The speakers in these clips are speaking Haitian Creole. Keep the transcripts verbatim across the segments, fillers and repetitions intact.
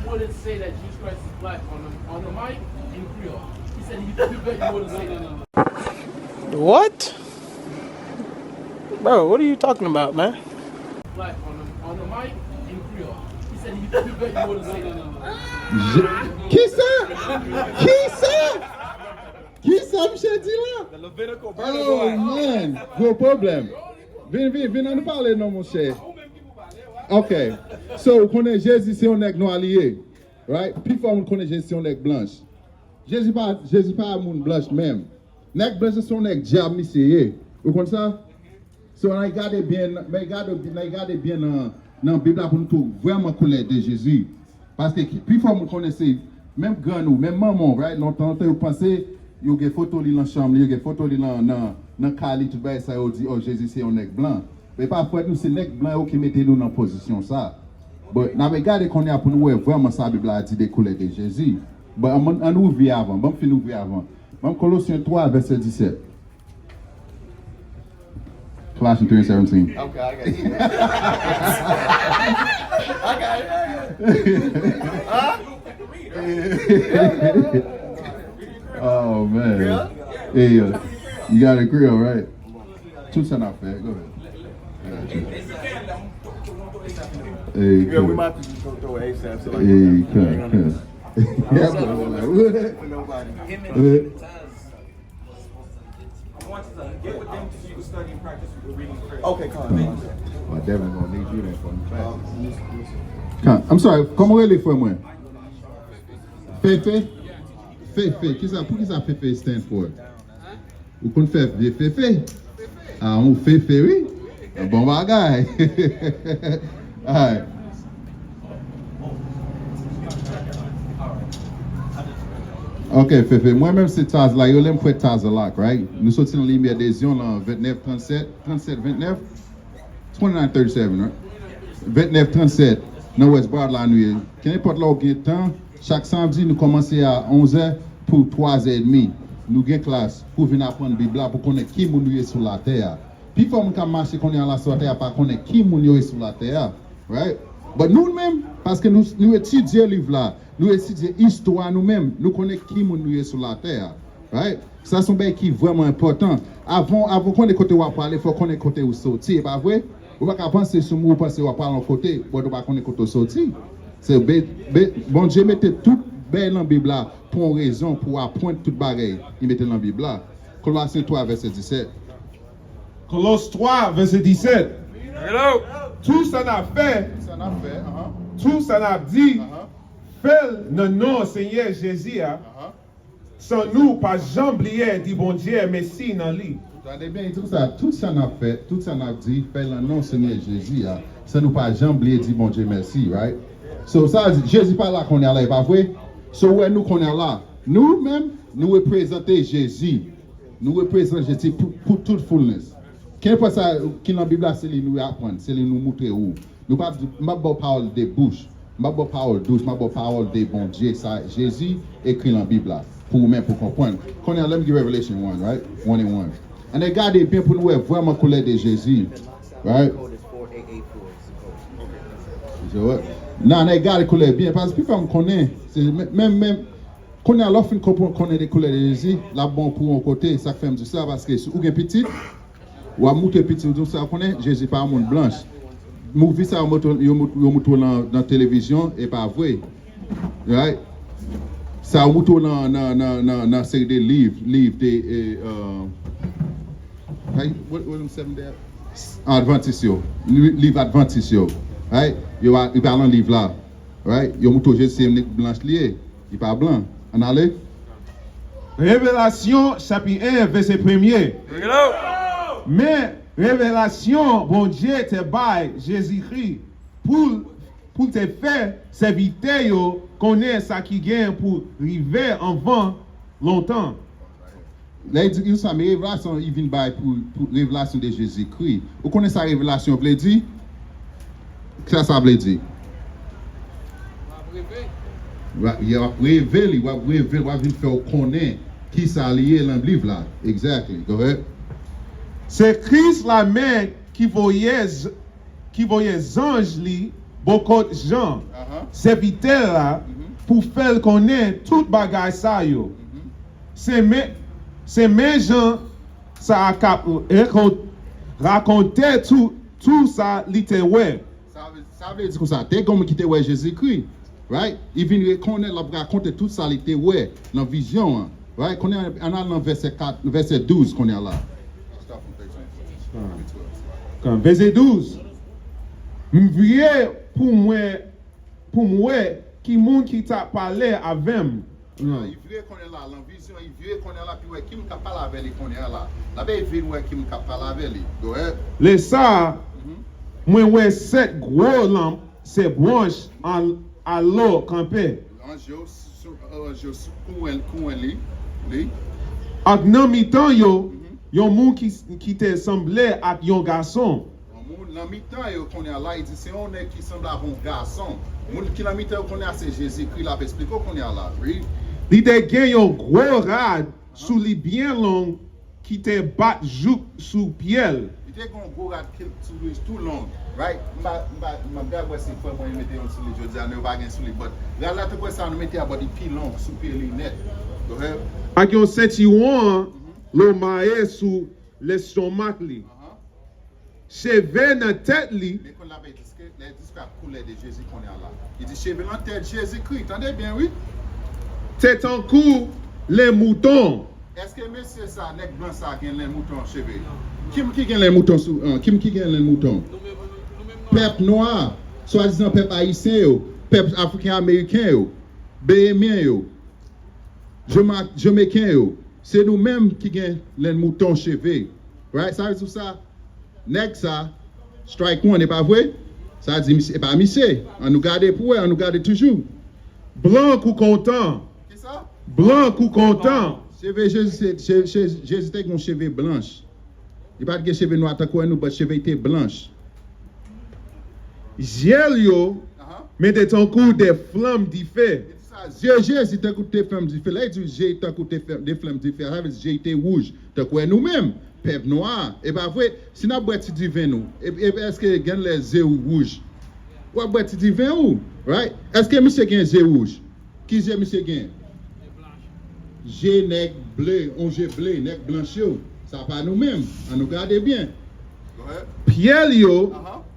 Wouldn't say that Jesus Christ is black on the, on the mic in Creole. He said he, he bet you wouldn't say that. What? Bro, what are you talking about, man? Black on the, on the mic in Creole. He said he, he bet you wouldn't say that. Je- Kisa? Kisa? Kisa misye di la? Oh man, gwo pwoblèm. Vin, vin, vin, ann pale non, monchè. Ok. So, ou konnen Jezi se yon nèg nwa li ye. Right? Pifò moun konnen Jezi se yon nèg blanch. Jezi pa, Jezi pa moun blanch menm. Nèg blanch se yon nèg dyab misye ye. Ou konn sa? So, ann gade byen, ann gade, ann gade byen nan, nan Bib la pou nou tou vrèman koulè de Jezi. Paske ki, pifò moun konnen se menm grann ou, menm manman w, right? Lontan, lontan yo panse yo gen foto li nan chanm li, yo gen foto li nan, nan, nan kay li, tout bagay sa yo di, oh, Jezi se yon nèg blan. Men pa fwèt nou, se nèg blan yo ki mete nou nan pozisyon sa. But, n ap gade kounye a pou nou wè vrèman sa Bib la di de koulè de Jezi. But, ann, ann ouvri avan, ban m fin ouvri avan. Ban m Kolosyen twa, vèsè disèt. Colossians three and seventeen. Okay, I got it. I got it. Huh? Oh man. Hey, uh, you got it, Creole, right? Tout sa n ap fè. Go ahead. I got you. Hey, Creole. Hey, Creole, Creole. Yeah, bro, like, what? What? Okay, come on. Well, I definitely gonna need you then for the class. Come, I'm sorry, kòman w rele frè mwen? Fefe? Fefe, kisa, pou kisa Fefe stand for? Ou konn fè vye Fefe? Ah, ou Fefe, wi. Bon bagay. Alright. Ok, Fefe. Mwen menm se Taz la. Yo rele m frè Taz la, right? Nou soti nan Limyè de Zyon lan vennèf trannsenk, trannsenk vennèf, twenty-nine thirty-seven, right? Vennèf trannsenk, nan West Broward la nou ye. Kenenpòt lè w gen tan, chak samdi nou kòmanse a onzè pou twazè edmi. Nou gen klas pou vin aprann Bib la, pou konnen ki moun nou ye sou latè a. Pifò moun k ap mache kounye a la sou latè a pa konnen ki moun yo ye sou latè a, right? But nou menm, paske nou, nou etidye liv la, nou etidye istwa nou menm, nou konnen ki moun nou ye sou latè a, right? Sa se yon bagay ki vrèman enpòtan. Avan, avan w konnen kote w ap prale, fò w konnen kote ou soti, e pa vre? Ou pa ka panse sou moun, ou panse w ap prale yon kote, but ou pa konnen kote w soti. Se be, be, Bondye mete tout bagay nan Bib la pou yon rezon, pou w aprann tout bagay li mete nan Bib la. Kolosyen twa, vèsè disèt. Kolòs twa, vèsè disèt. Hello. Tou sa n ap fè, Sa n ap fè, ahan, tou sa n ap di, ahan, fè l nan non Senyè Jezi a, ahan. San nou pa janm bliye di Bondye mèsi nan li. Tande byen, tout sa, tout sa n ap fè, tout sa n ap di, fè l nan non Senyè Jezi a, san nou pa janm bliye di Bondye mèsi, right? So, sa di, Jezi pa la kounye a la, e pa vre? So, ou wè nou kounye a la, nou menm, nou reprezante Jezi. Nou reprezante Jezi pou, pou tout fullness. Kenpòt sa ki nan Bib la, se li nou aprann, se li nou moutre ou. Nou pa, m ap ba w pawòl de bouch, m ap ba w pawòl dous, m ap ba w pawòl de Bondye, sa Jezi ekri nan Bib la, pou ou menm pou konprann. Kounye a, let me give Revelation one, right? One and one. Ann gade byen pou nou wè vrèman koulè de Jezi, right? Nan, ann gade koulè byen, paske pifwa m konnen, se men, men, men, kounye a, lè w fin konprann, konnen de koulè de Jezi, l ap bon pou yon kote. Sa k fè m di sa, paske si ou gen pitit, w ap moutre pitit ou sa, konnen Jezi pa moun blanch. Movie sa yo moutre, yo mout-, yo moutre w nan, nan televizyon, e pa vre. Right? Sa yo moutre w nan, nan, nan, nan, nan seri de liv, liv de, e, uh, hey, what, what them seven day Adventist yo. Li-, liv Adventist yo. Right? Yo a, yo pa nan liv la. Right? Yo moutre w Jezi se nèg blanch li ye. Li pa blan. Ann ale. Revelasyon, chapit en, vèsè premye. Men, revelasyon Bondye te bay Jezikri pou, pou l te fè sèvitè yo konnen sa ki gen pou rive anvan lontan. Lè li di nou sa, men revelasyon li vin bay pou, pou revelasyon de Jezikri. Ou konnen sa revelasyon vle di? Sa sa vle di? W ap reve li, w ap reve li, w ap vin fè w konnen ki sa li ye nan liv la. Exactly. Go ahead. Se Kris la menm ki voye, ki voye zanj li bò kot Jan, sèvitè l la, pou fè l konnen tout bagay sa yo. Se men, se men Jan sa a k ap rakon-, rakonte tou, tou sa li te wè. Sa vle, sa vle di konsa, te gen yon moun ki te wè Jezikri, right? Li vin rekonèt, l ap rakonte tout sa li te wè nan vizyon an, right? Kounye a, ann al nan vèsè kat, vèsè douz kounye a la. Kan, vèsè douz. M vire pou m wè, pou m wè ki moun ki t ap pale avè m. Li vire kounye a la, nan vizyon, li vire kounye a la, pou wè ki moun k ap pale avè li kounye a la. L ap vin wè ki moun k ap pale avè li. Go ahead. Lè sa a, mwen wè sèt gwo lanp, sèt branch al-, alò kanpe. Anj yo sou, anj yo sou kouwèn, kouwèn li, li. Ak nan mitan yo, yon moun ki, ki te sanble ak yon gason. Yon moun nan mitan yo kounye a la, li di se yon nèg ki sanble avè yon gason. Moun ki nan mitan yo kounye a se Jezikri, l ap esplike w kounye a la, wi. Li te gen yon gwo rad sou li byen long ki te bat jouk sou pye l. Li te gen yon gwo rad ki sou li tou long, right? M pa, m pa, m ap gade wè si frè mwen mete yon sou li jodi a, nou pa gen sou li, but rad la tankou sa nou mete a, but li pi long sou pye li nèt. Go ahead. Ak yon sentiwon an lòmaye sou lestomak li. Cheve nan tèt li. Men konn l ap deskriv koulè de Jezi kounye a la. Li di cheve nan tèt Jezikri. Tande byen, wi. Te tankou len mouton. Èske mesye sa, nèg blan sa, gen len mouton cheve? Kim ki gen len mouton sou, an, kim ki gen len mouton? Pèp nwa, swadizan pèp ayisyen yo, pèp afriken ameriken yo, behemen yo, Jama-, jamaiken yo, se nou menm ki gen len mouton cheve. Right? Sa vle di sa, nèg sa, strike one, e pa vre? Sa di misye, e pa misye. Ann nou gade pou wè, ann nou gade toujou. Blan kou kontan. Kisa? Blan kou kontan. Cheve Jezi, se, che-, che-, Jezi te gen yon cheve blanch. Li pa t gen cheve nwa tankou nou, but cheve te blanch. Zye l yo, men te tankou de flanm dife. Sa, zye Jezi tankou te flanm dife. Lè l di zye tankou te flanm, de flanm dife, sa vle di zye te wouj. Tankou nou menm, pèp nwa. E pa vre, si n ap bwè ti diven nou, e, e, èske gen lè zye ou wouj? W ap bwè ti diven ou, right? Èske misye gen zye wouj? Ki zye misye gen? Je nèg ble, on je ble, nèg blanch yo. Sa pa nou menm. Ann nou gade byen. Pye l yo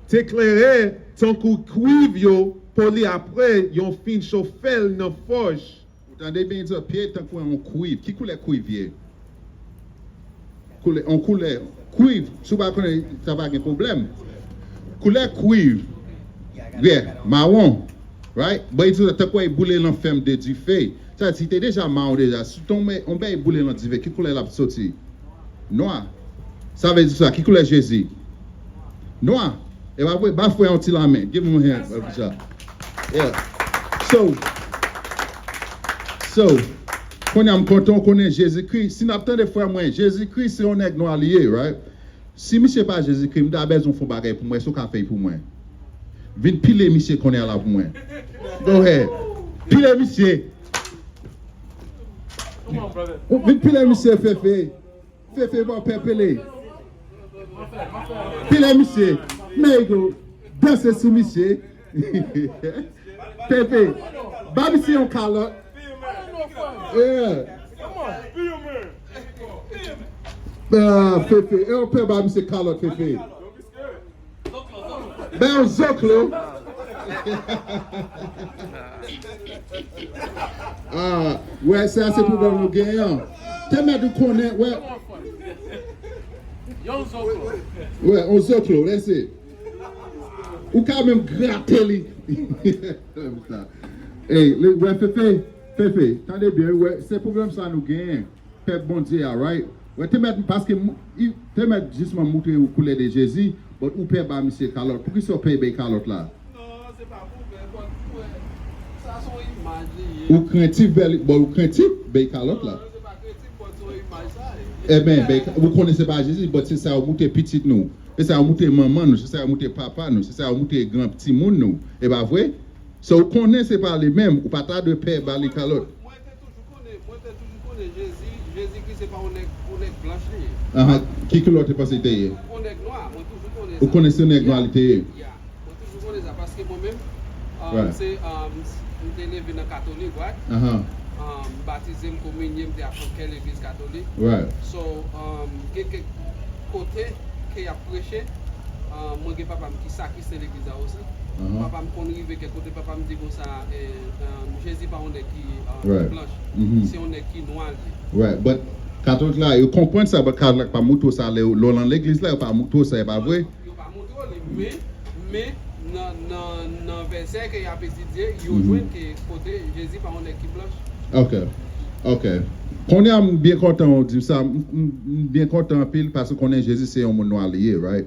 te klere tankou kwiv yo poli apre yo fin chofe l nan fòj. Ou tande byen, li di pye tankou yon kwiv. Ki koulè kwiv ye? Koulè, yon koulè kwiv, si w pa konnen, sa pa gen pwoblèm. Koulè kwiv, yeah, mawon, right? Bon, li di tankou yon boule nan fèm de dife. Sa di, te deja mawon deja. Si w tonbe, yon bèy boule nan dife, ki koulè l ap soti? Nwa. Sa vle di sa, ki koulè Jezi? Nwa. E pa vre, ba frè yon ti lamen. Give him a hand, brother Richard. Yeah. So, so, kounye a m kontan w konnen Jezikri. Si n ap tande frè mwen, Jezikri se yon nèg nwa li ye, right? Si misye pa Jezikri, m ta bezwen fè yon bagay pou mwen, èske w ka fè l pou mwen? Vin pile misye kounye a la pou mwen. Go ahead. Pile misye. Vin pile misye, Fefe. Fefe, bon, pèpele. Pile misye. Meygo. Danse sou misye. Fefe. Ba misye yon kalòt. Yeah. Ah, Fefe. E yon pè ba misye kalòt, Fefe. Bèl zoklo. Ah, wè, sa se pwoblèm nou genyen an. Te mèt ou konnen, wè. Wè, on zoklo, lèse. Ou ka menm grate li. Ey, le, wè, Fefe, Fefe, tande byen, wè, se pwoblèm sa nou genyen. Pèp Bondye a, right? Wè, te mèt, paske m-, i-, te mèt jisman moutre ou koulè de Jezi, but ou pè ba misye kalòt. Poukisa w pè bay kalòt la? Non, se pa pou pè, but, wè, sa se yon imaj li ye. Ou krentif, bèl, but ou krentif, bay kalòt la. Non, se pa krentif, but se yon imaj sa ye. Ebyen, bay ka-, ou konnen se pa Jezi, but se sa yo moutre pitit nou. Se sa yo moutre manman nou, se sa yo moutre papa nou, se sa yo moutre gran timoun nou. E pa vre? So, ou konnen se pa li menm, ou pa ta dwe pè ba li kalòt. Mwen te toujou konnen, mwen te toujou konnen Jezi, Jezikri se pa yon nèg, yon nèg blanch li ye. Ahan, ki koulè w te panse li te ye? Yon nèg nwa, mwen toujou konnen sa. Ou konnen se yon nèg nwa li te ye? Ya, mwen toujou konnen sa, paske mwen menm, Um, se, um, m te leve nan katolik, right? Uh-huh. Um, m batize, m kominye, m te aprann kè legliz katolik. Right. So, um, gen kèk kote ke y ap preche, um, mwen gen papa m ki sakristen legliz la osi. Uh-huh. Papa m konn rive kèk kote, papa m di konsa, eh, um, Jezi pa yon nèg ki, um, right, blanch. Mm-hmm. Se yon nèg ki nwa li ye. Right, but katolik la, yo konprann sa, but katolik pa moutre w sa, lè w, lè w nan legliz la, yo pa moutre w sa, e pa vre? Yo pa moutre w li, men, men, nan, nan, nan vèsè ke y ap etidye, yo, mhm, jwenn ke kote Jezi pa yon nèg ki blanch. Ok, ok. Kounye a, m byen kontan w di m sa, m, m, m byen kontan anpil, paske konnen Jezi se yon moun nwa li ye, right?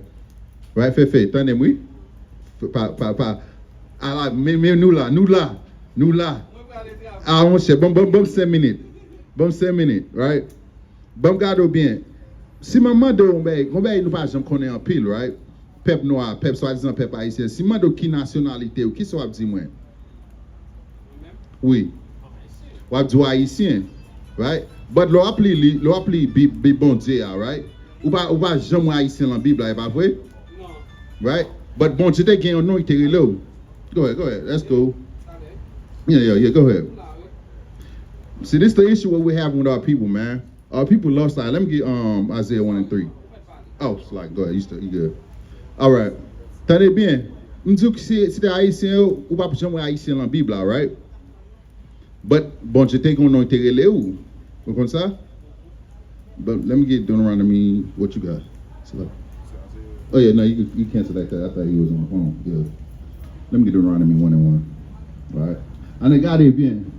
Right, Fefe, tande m, wi. Pa, pa, pa. Ala, men, men nou la, nou la, nou la. Mwen prale travay. Ah, monchè, ban m, ban m, ban m senk minit. Ban m senk minit, right? Ban m gade w byen. Si mwen mande w yon bagay, yon bagay nou pa janm konnen anpil, right? Pèp nwa, pèp swadizan pèp ayisyen. Si m mande w ki nasyonalite w, kisa w ap di mwen? Wi. W ap di w ayisyen, right? But lè w ap li, li, lè w ap li Bib, Bib Bondye a, right? Ou pa, ou pa janm wè ayisyen lan Bib la, e pa vre? Right? But Bondye te gen yon non, li te rele w. Go ahead, go ahead. Let's go. Yeah, yeah, yeah, go ahead. See, this the issue what we have with our people, man. Our people love side. Let me get, um, Isaiah one and three. Oh, slide. Go ahead. You still, you good. All right. Tande byen. M di w ki si, si te ayisyen yo, ou p ap janm wè ayisyen lan Bib la, right? But Bondye te gen yon non, li te rele w. Ou konn sa? But let me get Deuteronomy. What you got? Slow. Oh yeah, no, you, you canceled that 'cause I thought he was on the phone. Yeah. Let me get Deuteronomy one and one. All right. Ann gade byen.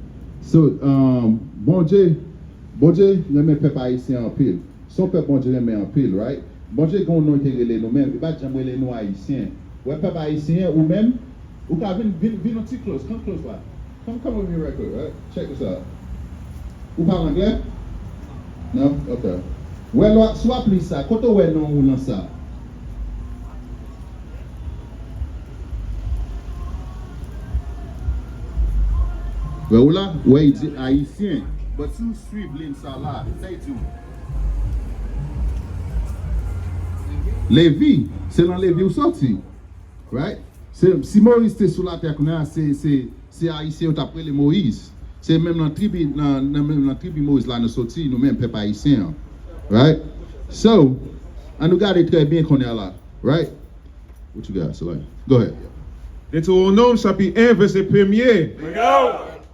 So, um, Bondye, Bondye renmen pèp ayisyen anpil. Se yon pèp Bondye renmen anpil, right? Bondye gen yon non li te rele nou, men li pa t janm rele nou ayisyen. Wè pèp ayisyen, ou menm, ou ka vin, vin, vin yon ti close, come close la. Come, come over here right quick, right? Check this out. Ou pale anglè? Non? Ok. Wè, lè w, si w ap li sa, kote w wè non ou nan sa? Wè ou la? Wè, li di ayisyen. But si w swiv liy sa la, sa l di w? Levi, se nan Levi w soti. Right? Se, si Moyiz te sou latè kounye a, se, se, se ayisyen yo t ap rele Moyiz. Se menm nan tribi, nan, nan, menm nan tribi Moyiz la nou soti, nou menm pèp ayisyen an. Right? So, ann nou gade trè byen kounye a la. Right? What you got, Soleil? Go ahead. Detewonòm chapit en, vèsè premye.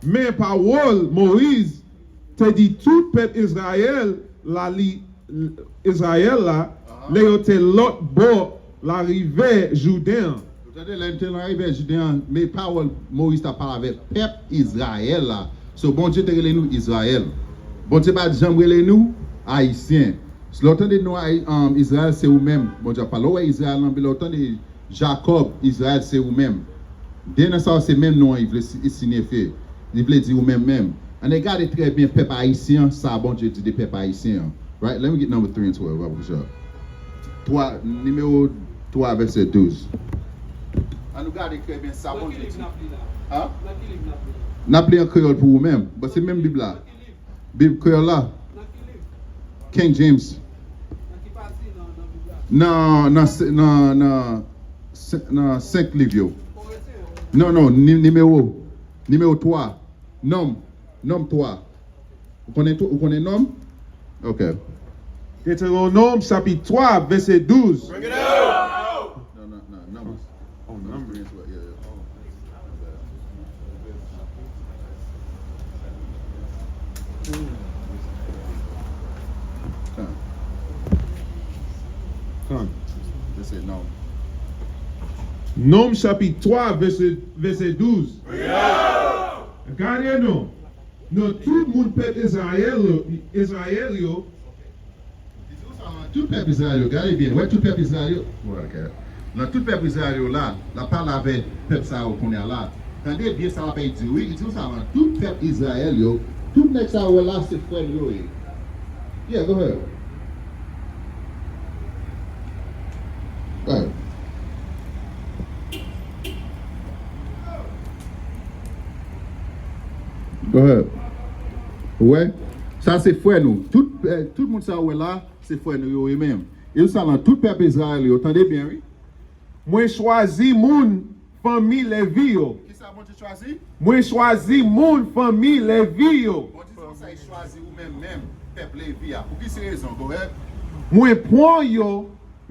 Men pawòl Moyiz te di tout pèp Izrayèl la, li, Izrayèl la, lè yo te lòt bò larivyè Jouden an. Ou tande, lè yo te larivyè Jouden an, men pawòl Moyiz t ap pale avèk pèp Izrayèl la. So, Bondye te rele nou Izrayèl. Bondye pa t janm rele nou Ayisyen. Lè w tande non Ayi-, um, Izrayèl, se ou menm. Bondye ap pale. Ou wè Izrayèl nan Bib la, ou tande Jakòb, Izrayèl, se ou menm. De non sa yo se menm non an, li vle si-, sinyifye. Li vle di ou menm menm. Ann gade trè byen pèp ayisyen an, sa Bondye di de pèp ayisyen an. Right? Let me get number three and twelve, Papa Bouchard. Twa, nimewo twa, vèsè douz. Ann nou gade trè byen sa Bondye di. Nan ki liv n ap li la? Hein? Nan ki liv n ap li la? N ap li an kreyòl pou ou menm. Bon, se menm Bib la. Nan ki liv? Bib kreyòl la. Nan ki liv? King James. Nan ki pati nan, nan Bib la? Nan, nan se-, nan, nan se-, nan senk liv yo. Korentyen yo? Non, non, ni-, nimewo. Nimewo twa. Nonm. Nonm twa. Ou konnen tou, ou konnen Nonm? Ok. Detewonòm chapit twa, vèsè douz. Bring it out! Non, non, non, Nonm. Oh, Numbers. Yeah, yeah. Come. Come. Just say Nonm. Nonm chapit twa, vèsè, vèsè douz. Gade non. Nan tout moun pèp Izrayèl yo, Izrayèl yo, Li di w sa, nan tout pèp Izrayèl yo, gade byen, wè tout pèp Izrayèl yo. Wè, ok. Nan tout pèp Izrayèl yo la, l ap pale avèk pèp sa yo kounye a la. Tande byen sa l ap di, wi. Li di w sa, nan tout pèp Izrayèl yo, tout nèg sa yo wè la, se frè nou yo ye. Yeah, go ahead. Right. Go ahead. Ou wè? Sa se frè nou. Tout, eh, tout moun sa ou wè la, se frè nou yo ye menm. E sa nan tout pèp Izrayèl yo. Tande byen, wi. Mwen chwazi moun fanmi Levi yo. Kisa Bondye chwazi? Mwen chwazi moun fanmi Levi yo. Bondye di konsa, li chwazi ou menm menm, pèp Levi a. Pou ki se rezon? Go ahead. Mwen pran yo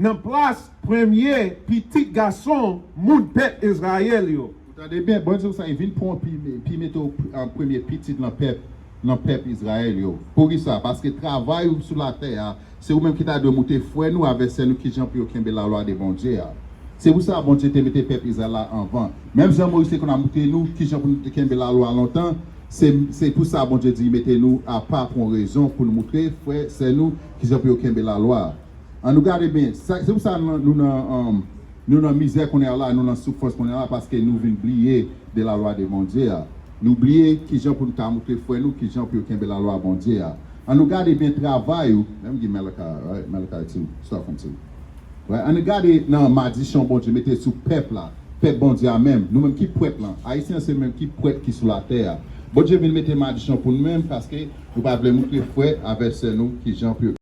nan plas premye pitit gason moun pèp Izrayèl yo. Ou tande byen, Bondye di konsa, li vin pran pi, pi mete w an premye pitit nan pèp, nan pèp Izrayèl yo. Pou ki sa? Paske travay ou sou latè a, se ou menm ki ta dwe moutre frè nou avèk sè nou kijan pou yo kenbe lalwa de Bondye a. Se pou sa Bondye te mete pèp Izrayèl la anvan. Menm jan Moyiz te konn ap moutre nou kijan pou nou te kenbe lalwa lontan, se, se pou sa Bondye di li mete nou apa pou yon rezon, pou nou moutre frè, sè nou kijan pou yo kenbe lalwa. An nou gade byen, sa, se pou sa nou, nou nan, um, nou nan mizè kounye a la, nou nan soufrans kounye a la, paske nou vin bliye de lalwa de Bondye a. Nou bliye kijan pou nou ta moutre frè nou kijan pou yo kenbe lalwa Bondye a. An nou gade byen travay ou, menm ki Malachi, right? Malachi two, start from two. Right? An nou gade nan madichon Bondye mete sou pèp la, pèp Bondye a menm, nou menm ki pwèt lan. Ayisyen se menm ki pwèt ki sou latè a. Bondye vin mete madichon pou nou menm paske nou pa vle moutre frè avèk sè nou kijan pou yo